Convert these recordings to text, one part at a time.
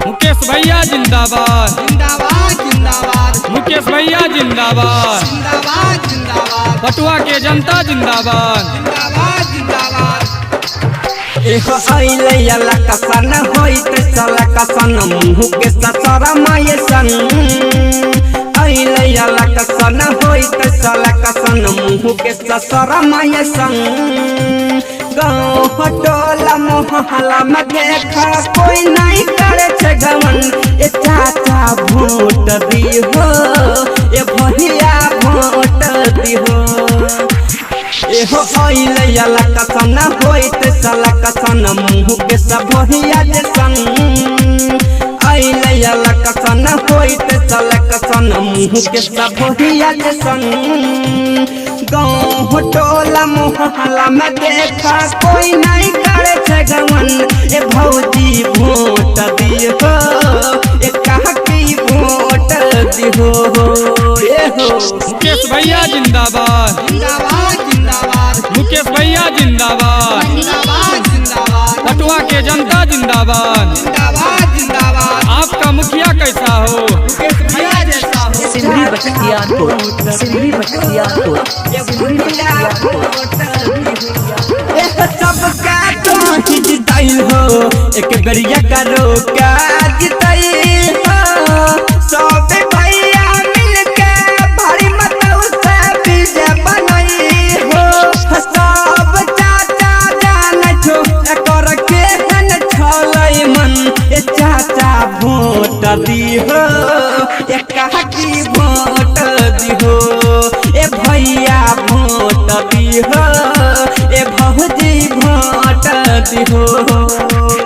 मुकेश भैया जिंदाबाद, जिंदाबाद जिंदाबाद। मुकेश भैया जिंदाबाद, जिंदाबाद जिंदाबाद। पटुआ के जनता जिंदाबाद, जिंदाबाद जिंदाबाद। एहो अइले अला कसन होइत सला कसन मुँह के ससरा माये सन। अइले अला कसन होइत सला कसन मुँह के ससरा माये सन। गाँव टोला मोहल्ला में देखा कोई नहीं करे छे गमन। ए चाचा वोट दिहो, ए भैया वोट दिहो। एहो अइले अला कसन होइत सला कसन मुँह के सबहिया जसन। अइले अला कसन होइत सला कसन मुँह के सबहिया जसन। गाँव टोला मोहल्ला में देखा कोई नहीं करे छे गमन। ए भौजी वोट दिहो, ए काकी वोट दिहो। ए हो मुकेश भैया जिंदाबाद, जिंदाबाद जिंदाबाद। मुकेश भैया जिंदाबाद, जिंदाबाद जिंदाबाद। पटुआ के जनता जिंदाबाद, जिंदाबाद जिंदाबाद। आपका मुखिया कैसा हो? मुकेश भैया जैसा हो। सिमरी बख्तियारपुर, सिमरी बख्तियारपुर, सिमरी बख्तियारपुर। सबका तुम ही जिताइल हो, एक बेरिया करो का जिताइल हो। सब भैया मिलके भारी मतौ से विजय बनाई हो। सब चाचा जान छो एकर केहन छलै मन। ए चाचा वोट दिहो, ए काकी वोट दिहो। ए भैया वोट दिहो, ए भौजी वोट दिहो।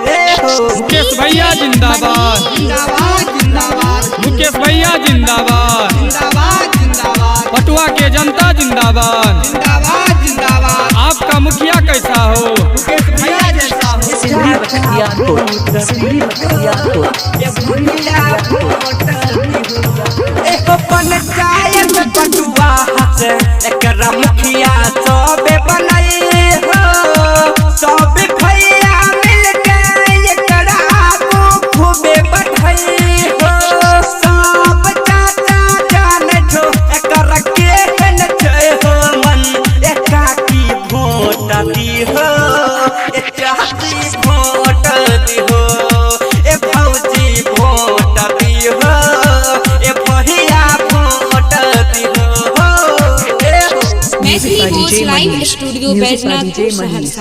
ए हो मुकेश भैया जिंदाबाद, जिंदाबाद जिंदाबाद। मुकेश भैया जिंदाबाद, जिंदाबाद जिंदाबाद। पटुआ के जनता जिंदाबाद, जिंदाबाद जिंदाबाद। आपका मुखिया कैसा हो? मुकेश भैया जैसा हो। सिमरी बख्तियारपुर, सिमरी बख्तियारपुर, सिमरी बख्तियारपुर। एहो पंचायत पटुआ से एकरा मुखिया सबे बनाई हो। सब भैया मिलके एकरा आगू खूबे बढ़ाई हो। सब चाचा जान छो एकर केहन छै हो मन। ए काकी वोट दिहो, ए चाची वोट दिहो। ए भौजी वोट दिहो, ए भैया वोट दिहो। ए हो Music Maithili by Bose DJ live Manish. Studio Music by DJ Baijnathpur Manish. Saharsa.